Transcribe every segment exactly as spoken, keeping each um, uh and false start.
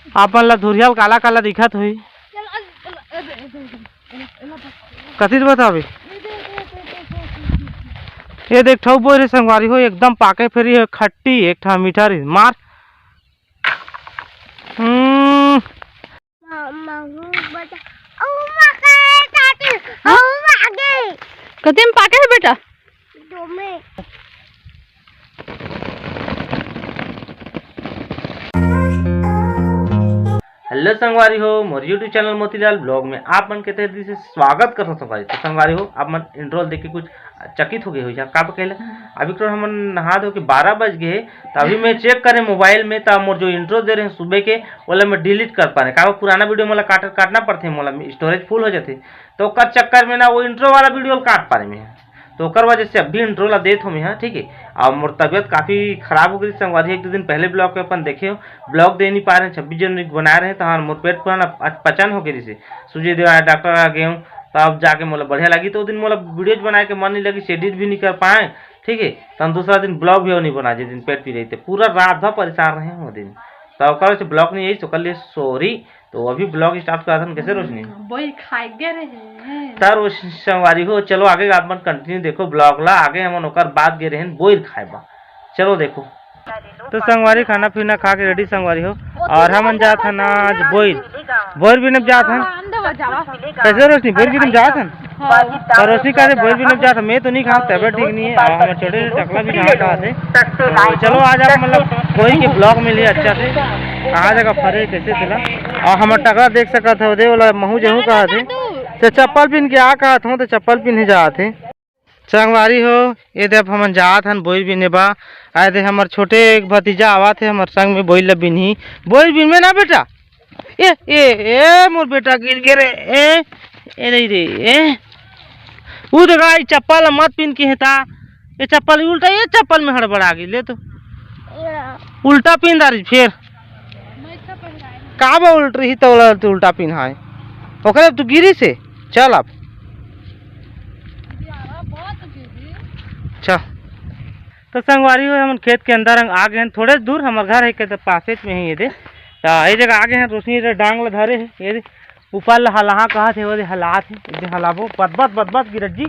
आपन ला धुरिहा ल काला काला दिखत होही। कति बताबे? ये देख, ठऊ बोइर हे संगवारी हो, एकदम पाके फेरी हे, खट्टी, एक ठा मीठा रही। मार। हम्म। कति में पाके हे बेटा? हेलो संगवारी हो, मोर YouTube चैनल मोतीलाल ब्लॉग में आप मन के तहे दिल से स्वागत करथों संगवारी। तो संगवारी हो, आप मन इंट्रो देख के कुछ चकित हो गए हो या का कहले? अभी तो हमन नहा धो के बारह बज गए, तो अभी मैं चेक करे मोबाइल में, तो मोर जो इंट्रो दे रहे हैं सुबह के, ओला मैं डिलीट कर पा रहे। का वो पुराना वीडियो मोला काट काटना पड़थे, मोला स्टोरेज फुल हो जाथे, तो ओकर चक्कर में ना वो इंट्रो वाला वीडियो काट पा रहे मैं। तो ओकर वजह से अभी इंट्रो ला देत हो मैं, हाँ, ठीक है। अब मोर तबियत काफ़ी खराब हो गई संगवारी, एक दो दिन पहले ब्लॉग में अपन देखे हो, ब्लॉग दे नहीं पा रहे हैं, छब्बीस जनवरी को बना रहे हैं, तो हाँ, मोर पेट पूरा ना पच-, पचन हो गई, सूजी देवा डॉक्टर आ गए हूँ, तो अब जाके मोला बढ़िया लगी। तो वो दिन मोला वीडियोज बनाए के मन नहीं लगी, एडिट भी नहीं कर पाए, ठीक है। तो हम दूसरा दिन ब्लॉग भी नहीं बना, जिस दिन पेट पी रही थी, पूरा रात भर परेशान रहे हैं वो दिन, तो ओकर से ब्लॉग नहीं आई, तो कर लिए सॉरी। तो अभी ब्लॉग स्टार्ट करत हन, कैसे रोशनी? हम्म, वही खाए गे रहे हैं। त रोशनी संगवारी हो, चलो आगे आप मन कंटिन्यू देखो ब्लॉग ला, आगे हमन ओकर बाद गे रहन बोइर खाए बा। चलो देखो। तो संगवारी खाना पीना खा के रेडी संगवारी हो, और हमन जात हन आज बोइर, बोइर बिने जात हन। हाँ, अंदर जावा। कैसे रोशनी, बोइर बिने जात हन? हाँ। तो रोशनी कहा थे बोइर बिने जात हन, मैं तो नहीं खाऊँ, तबियत ठीक नहीं है, और हमर छोटे से टकला भी कहाँ कहा थे। तो चलो आज आप मतलब बोइर के ब्लॉग मिली अच्छा से, कहाँ जगह फरे कैसे चला। और हमर टकला देख सकत हो, दे वाला महू जहू कहा थे। तो चप्पल पिन के आ कहा था, तो चप्पल पिन ही जात है। संगवारी हो, ये दे अब हमन जात हन बोइर बिने बा। आए दे हमर छोटे एक भतीजा आवत हे हमर संग में बोइर ल बिनही। बोइर बिनबे ना बेटा। ए, ए, ए, मोर बेटा गिर गे रे। ए, ए नहीं रे, ए। उ देखा, ई चप्पल मत पिन के हे ता। ये चप्पल उल्टा, ये चप्पल में हड़बड़ा गे ले तो। उल्टा पिन दारी फेर। का बा उल्ट रही तो उल्टा पिन हाय। ओकरे तू गिरी से। चल अब। अच्छा, तो संगवारी हो, हमन खेत के अंदर आ गए हैं, थोड़े दूर हमर घर है के, तो पासेज में ही ये दे। तो ये जगह आ गए हैं, रोशनी रे डांग ल धरे है, ये दे ऊपर ल हलाहा कहा थे, वो दे हलात है, ये दे हलाबो, बदबद बदबद गिरत जी।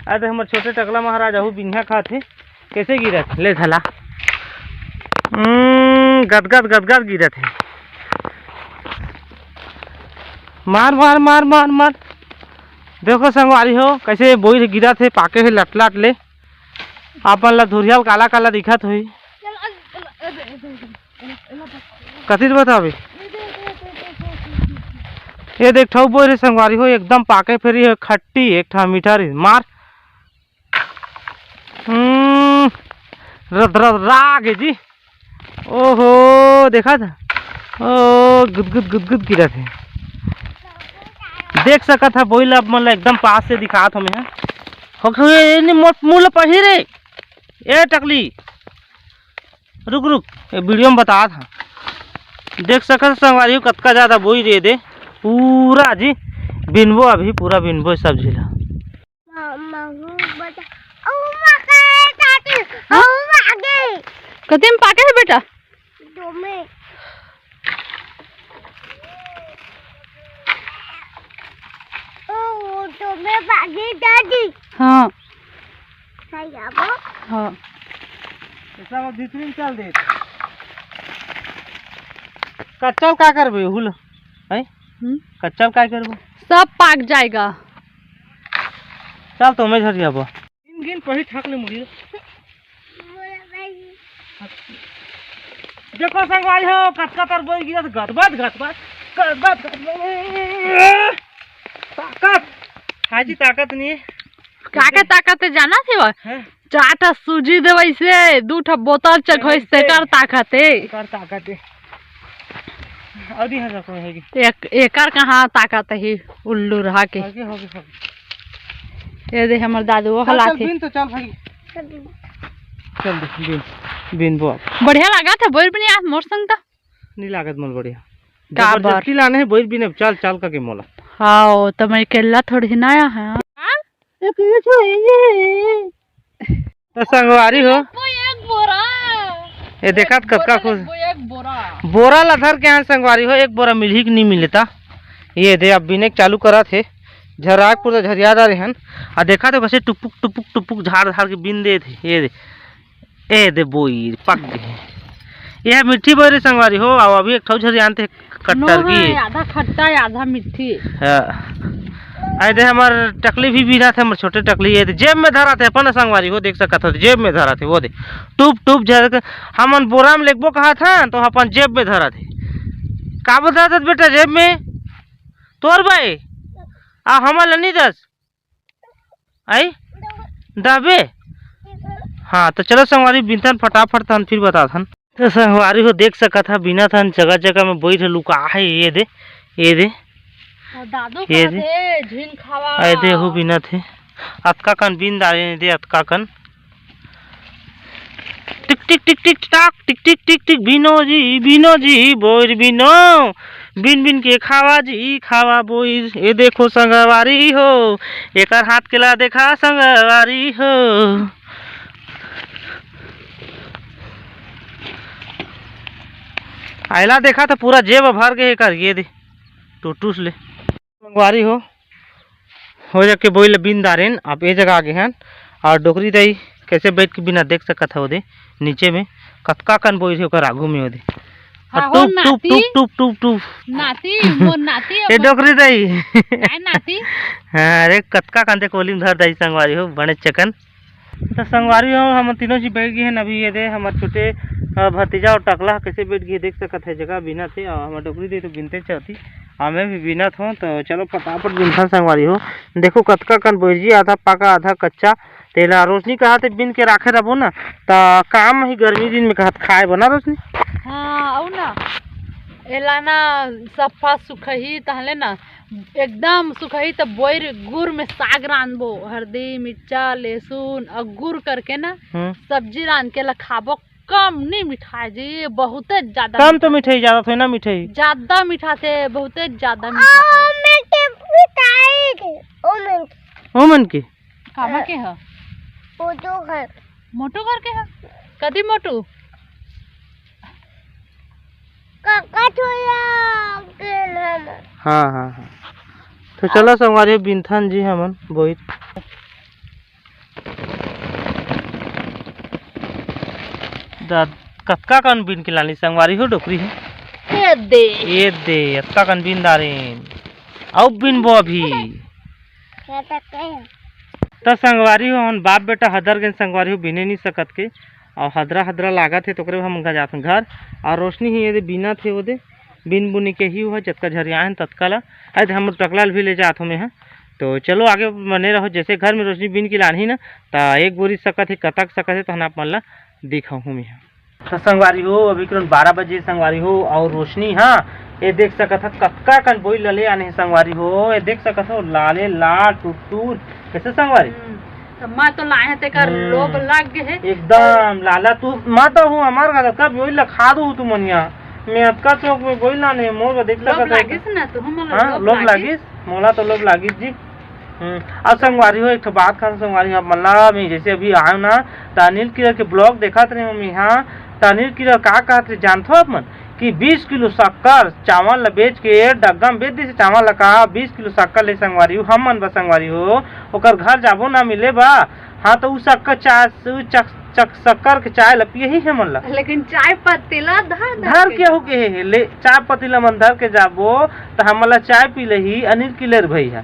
अरे हमर छोटे टकला महाराज अहू बिनिया खात है, कैसे गिरत ले धला। हम्म, गदगद गदगद गिरत है। मार मार मार मार मार। देखो संगवारी हो, कैसे बोइर गिरत हे, पाके हे लटलट ले। आपन ला धुरिहा ल काला काला दिखत होही। कति बताबे? ये देख ठऊ बोइर हे संगवारी हो, एकदम पाके फेरी हे, खट्टी, एक ठा मीठा रही। मार। हम्म, रद रद राग है जी। ओहो, देखा था? ओ, गुदगुद गुदगुद गिरत हे। देख सकत हा, बोइर ल आप मन ला एकदम पास से दिखात हूँ मैं। हो, हो, ए, ए, नहीं, मोर मुँह ल पही रे। ए टकली, रुक रुक, ये वीडियो में बतात हा। देख सकत हा संगवारी हो, कतका ज्यादा बोइर हे दे। पूरा जी बिनबो, अभी पूरा बिनबो सब झिला। कते में पाके हे बेटा? दो में। ओ, दो में पाके दादी। हाँ। सही आबो। हाँ। ऐसा वो भीतरी में चल दे। कच्चा ल का करबे हुल? हैं? हम्म? कच्चा ल का करबे? सब पाक जाएगा। चल तो मैं झरिया बा। तीन दिन पही ठाक ले मुड़ी। देखो संगवारी हो, कतका तर बोइर गिरत, गदबद, गदबद, गदबद, गदबद। ताकत, हाजी ताकत नहीं है। का के ताकत है जाना थे वो? हैं? चार ठा सूजी देवई से, दू ठा बोतल चघोई से, कर ताकत है। कर ताकत है। और दी हजार कोई है कि? एक, एकर कहाँ ताकत है, उल्लू रहा के। आगे होगे, होगे। ये दे हमर दादू वो चल, हलात चल, है। बिन तो चल भाई। चल दे, बिन, बिन बो। बढ़िया लागत है, बोइर बिने आज मोर संग त। नहीं लागत मोल बढ़िया। का जबरदस्ती बार? लाने है, बोइर बिने, चल, चल का के मोला। हाँ, तो मैं अकेला थोड़ी ना आया है। हाँ? एक ये छो, ये। तो संगवारी हो। वो एक बोरा। ये देखा त कतका खुश। एक बोरा। बोरा ला धर के आन संगवारी हो, एक बोरा मिलही कि नहीं मिले ता। ये दे, अब बिने के चालू करत हे। झराक पूरा झरिया डारे हन। आ देखा तो कैसे टुपुक टुपुक टुपुक झाड़ झाड़ के बिन देत हे। ये दे, ए दे बोई पक गे। ये मिट्ठी बोरी संगवारी हो, अउ अभी एक ठो झरियान ते कट्टर की। आधा खट्टा, आधा मिट्ठी। हाँ। आए दे, हमर टकली भी बिना थे, हमर छोटे टकली, ये दे, जेब में धरा थे अपन संगवारी हो, देख सकत हो, जेब में धरा थे, वो दे, टुप टुप झर के। हमन बोरा में लेगबो कहा था, तो अपन जेब में धरा थे। का बोलता था बेटा, जेब में तोर भाई, आ हमन ल नहीं दस। आई? दबे? हाँ, तो चलो संगवारी, बिनथन फटाफट, तहन फिर बताथन। तो संगवारी हो, देख सकत हा, बिनथन जगह जगह में बोइर लुका है। ये दे, ये दे। और दादू ये कहत दे। हे, "झिन खावा।" आए दे, हु बिनत हे। अतका कन बिन डारे ने दे, अतका कन। टिक टिक टिक टिक टाक, टिक टिक टिक टिक, बिनो जी, बिनो जी, बोइर बिनो। बिन बिन के खावा जी, खावा बोइर। ये देखो संगवारी हो, एकर हाथ के ला देखा संगवारी हो। आइला देखा तो पूरा जेब भर गे एकर, ये दे, टूटूस ले। संगवारी हो, हो जाके बोइर ल बिन डारेन, अब ए जगह आ गे हन। और डोकरी दाई कैसे बैठ के बिना देख सकत हव, दे नीचे में कतका कन बोइर हे ओकर आगू में, ओदे। हाँ, और हो टुप, टुप, नाती। टुप, टुप, टुप, टुप। नाती, मोर नाती ए अपन। डोकरी दाई। काय नाती? हाँ, अरे कतका कन दे कोली में धर दाई संगवारी हो, बने चकन। तो संगवारी हो, हम तीनों जी बैठ गए हैं अभी। ये दे हमर छोटे, अ, भतीजा और टकला कैसे बैठ गए, देख सकत है, जगह बिना थे। और हमर डोकरी दाई तो बिनते चलती, हमें भी बिनत हो। तो चलो फटाफट बिनथन संगवारी हो। देखो कतका कन बोइर जी, आधा पाका आधा कच्चा। तेला रोशनी कहा थे बिन के राखे रहो ना, त काम ही गर्मी दिन में कहत खाए बना रोशनी। हाँ, अउ ना, एला ना सफा सुखही, तहले ना एकदम सुखही, त बोइर गुर में साग रांधबो, हरदी, मिर्चा, लहसुन अउ गुर करके ना हम्म। सब्जी रांध के ला खाबो। कम नहीं मिठाई जी, बहुते ज्यादा कम तो मिठाई। मिठाई ज्यादा थोड़ी ना मिठाई। ज्यादा मीठा थे, बहुते ज्यादा मीठा थे। ओमन के। कामा के ह? मोटू घर। मोटू घर के ह? कदी मोटू? काका छोरा के नाम। हाँ, हाँ, हाँ। तो चलो संगवारी बिनथन जी हमन बोइर। दा-, कतका कन बिन के लानी संगवारी हो डोकरी हो? ये दे। ये दे, अतका कन बिन डारेन। अउ बिनबो अभी। ये तो कहे। त संगवारी हो, हमन बाप बेटा हदर गेन संगवारी हो, बिने नहीं सकत के। अउ हदरा हदरा लागत हे, तोकरे हम घर जाथन घर। अउ रोशनी ही ये दे बिनत हे, वो दे बिन बुनी के ही वो जतका झरिया हे ततका ला। अरे हम टकला ल भी ले जात हो मैं, हाँ। तो चलो आगे बने रहो, जैसे घर में रोशनी बिन के लानही ना, त एक बोरी सकत हे, कतक सकत हे, तहन आप मन ला दिखाहूँ मैं, हाँ। तो संगवारी हो, अभी करीबन बारह बजे संगवारी हो, और रोशनी, हाँ, ये देख सकत ह कतका कन बोइर लले आने हे संगवारी हो, ये देख सकत हो लाले लाल टुटुर, कैसे संगवारी? हम्म, तो मैं तो लाए हैं, तेकर हम्म। लोभ लग गए है। एकदम लाला तू, मैं तो हूँ, हमार घर कब बोइर ला खा दो तू मनिया, मैं अतका चौक में बोइर लाने, मोर बर देख लोभ सकत हो। लागिस ना तू, हम लोग हाँ, लोभ लोभ लागिस। लागिस, मोला तो लोभ लागिस जी। हम्म, अब संगवारी हो, एक ठो बात कहूँ संगवारी हो, आप मन ला, मैं जैसे अभी आयो ना, त अनिल किलर के blog देखत रहे हो मैं, हाँ, त अनिल किलर का कहत रहे जानथो आप मन, कि बीस किलो शक्कर चावल ला बेच के, डग्गा में बेच दिस चावल ला, का बीस किलो शक्कर ले संगवारी हो, हम मन बा संगवारी हो, ओकर घर जाबो ना मिले बा, हाँ, तो उ शक्कर चाय, उ चक-, चक-, शक्कर के चाय ला पियही हमन ला। लेकिन चाय पत्ती ला धर, धर धर के के हो के हे, ले, चाय पत्ती ला मन धर के जाबो, त हमन ला चाय पी लेही अनिल किलर भैया।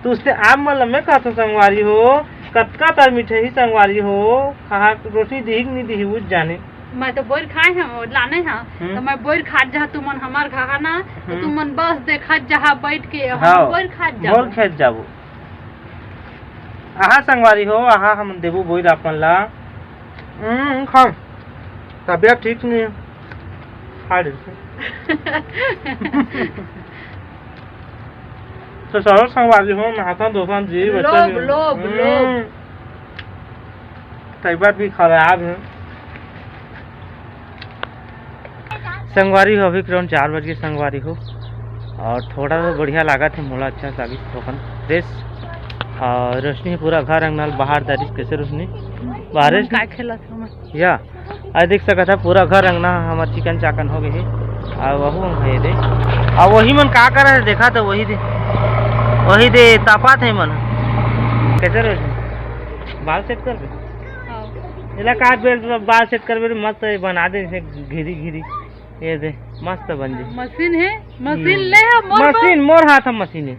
तो उसने आप मन ला मैं कहत हूँ संगवारी हो, कतका तार मिठाई संगवारी हो, कहाँ रोटी दिही कि नहीं दिही, उज जाने। मैं तो बोइर खाए हूँ, लाने हूँ, हम्म। तो मैं बोइर खात जहा, तुमन हमार घाघा ना, तो हम्म। तुमन बस देखत जहा बैठ के, हम हाँ, बोइर खात जाबो। बोइर खात जाबो। आहा संगवारी हो, आहा हम देबो बोइर अपन ला। हम्म, खाओ। तबियत ठीक नहीं है। खा ले। तो चलो संगवारी हो, नहाता धोता जी, बच्चा लोभ, भी। लोभ, हम्म। लोभ। तबियत भी खराब है। संगवारी हो, अभी करीबन चार बज के संगवारी हो, और थोड़ा सा बढ़िया लागत है, मोला अच्छा लागिस थोकन fresh। और रोशनी पूरा घर अंगना ल बहार डारिस, कैसे रोशनी? बाहर से? काय खेलत हो मैं? या, अउ देख सकत ह, पूरा घर अंगना हमर चिकन चाकन हो गे हे। अउ वहू अंग हे दे, अउ वही मन का करत हे, देखा तो वही दे, वही दे तापत हे मन। कैसे रोज बाल सेट करबे? हाँ। एला काट बेल, बाल सेट करबे, मस्त बना दे इसे घिरी घिरी। ये दे, मस्त बन जाही। मशीन हे, मशीन हम्म। ले हे, मोर मशीन, मोर हाथ म मशीन हे।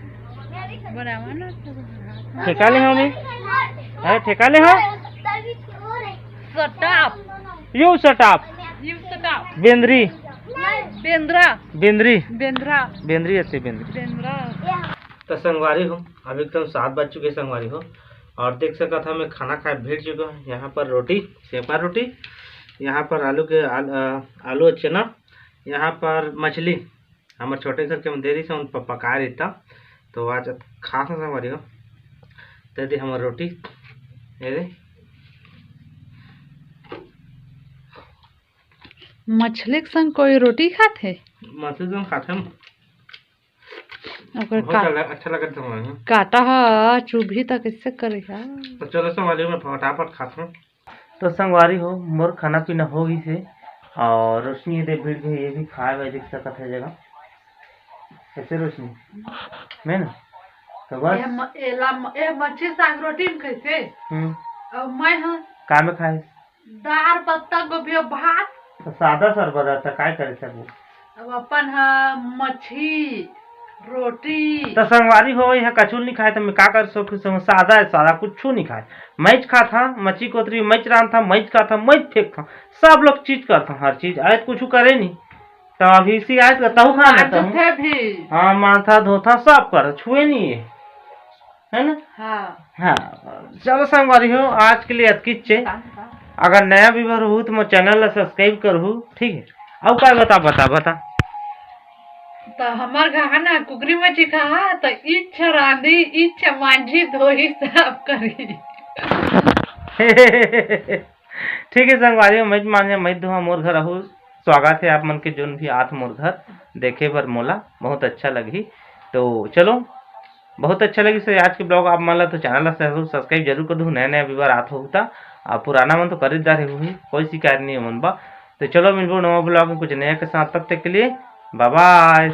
बनावा ना, तो हाथ म। ठेका ले हँव मैं। अरे, ठेका ले हँव। Shut up। You shut up। You shut up। बेंदरी। बेंदरा। बेंदरी। बेंदरा। बेंदरी अते बेंदरी। बेंदरा। तो संगवारी हो, अभी एकदम सात बज चुके हे संगवारी हो, अउ देख सकत ह, मैं खाना खाए बैठ चुके हँव। यहाँ पर रोटी, सेंका रोटी, यहाँ पर आलू के आल-, अ, आलू अउ चना, यहाँ पर मछली, हमर छोटे घर के मन दे रहिस हे, उन प-, पकाए रहिस हे, तो आज खात हँव संगवारी हो। दे दे हमर रोटी, ये दे। मछली के संग कोई रोटी खाथे? मछली के संग खाथे हम। ओकर बहुत का-, अच्छा लग-, अच्छा लगत हे संगवारी हो। कांटा ह चुभही त कइसे करही? तो चलो संगवारी हो, मैं फटाफट खात हँव। तो संगवारी हो, मोर खाना पीना हो गिस हे, अउ रोशनी ये दे भिड़ गे, ये भी खाए बर देख सकत ह जगह। कैसे रोशनी? मैं ना? तो बस। ए म-, एला म-, ए मच्छी साग रोटी म कइसे? हम्म। अउ मैं ह का में खाए? दार, पत्ता गोभी अउ भात। तो सादा सर बदलता, काय करे सकबो? अब अपन ह मच्छी, रोटी। तो संगवारी हो, यहाँ कछु नहीं खाए, तो मैं का कर सकूँ? संग सादा है, सादा कुछ नहीं खाए। मैच खात हा, मच्छी कोतरी मैच रांधत हा, मैच खात हा, मैच फेंकत हा, सब लोग चीज करत हा, हर चीज। आए तो कुछ करे नहीं, तो अभी इसी आए तो तहु खा लेता हूँ। मांजथे भी। हाँ, मांजथा, धोथा, सब कर, छुए नहीं है, है ना? हाँ। हाँ, चलो संगवारी हो, आज के लिए अतकीच हे। अगर नया viewer हो तो मोर channel ला subscribe करहू, ठीक है? अउ का बता, बता, बता। तो हमर घर ना कुकरी मच्छी खाहा, तो इच्छा रांधी, इच्छा मांझी, धोही, साफ करी। ठीक है संगवारी, मैं मांझे, मैं धोहा, मोर घर आहू। स्वागत है आप मन के, जोन भी आत मोर घर देखे बर, मोला बहुत अच्छा लगही। तो चलो, बहुत अच्छा लगिस हे आज के vlog आप मन ला, तो channel ला जरूर subscribe जरूर कर दू, नया नया viewer आत हो ता, अउ पुराना मन तो कर ही डारे होही, कोई शिकायत नहीं है मन बा। तो चलो मिलबो नवा vlog में कुछ नया के साथ, तब तक के लिए bye bye।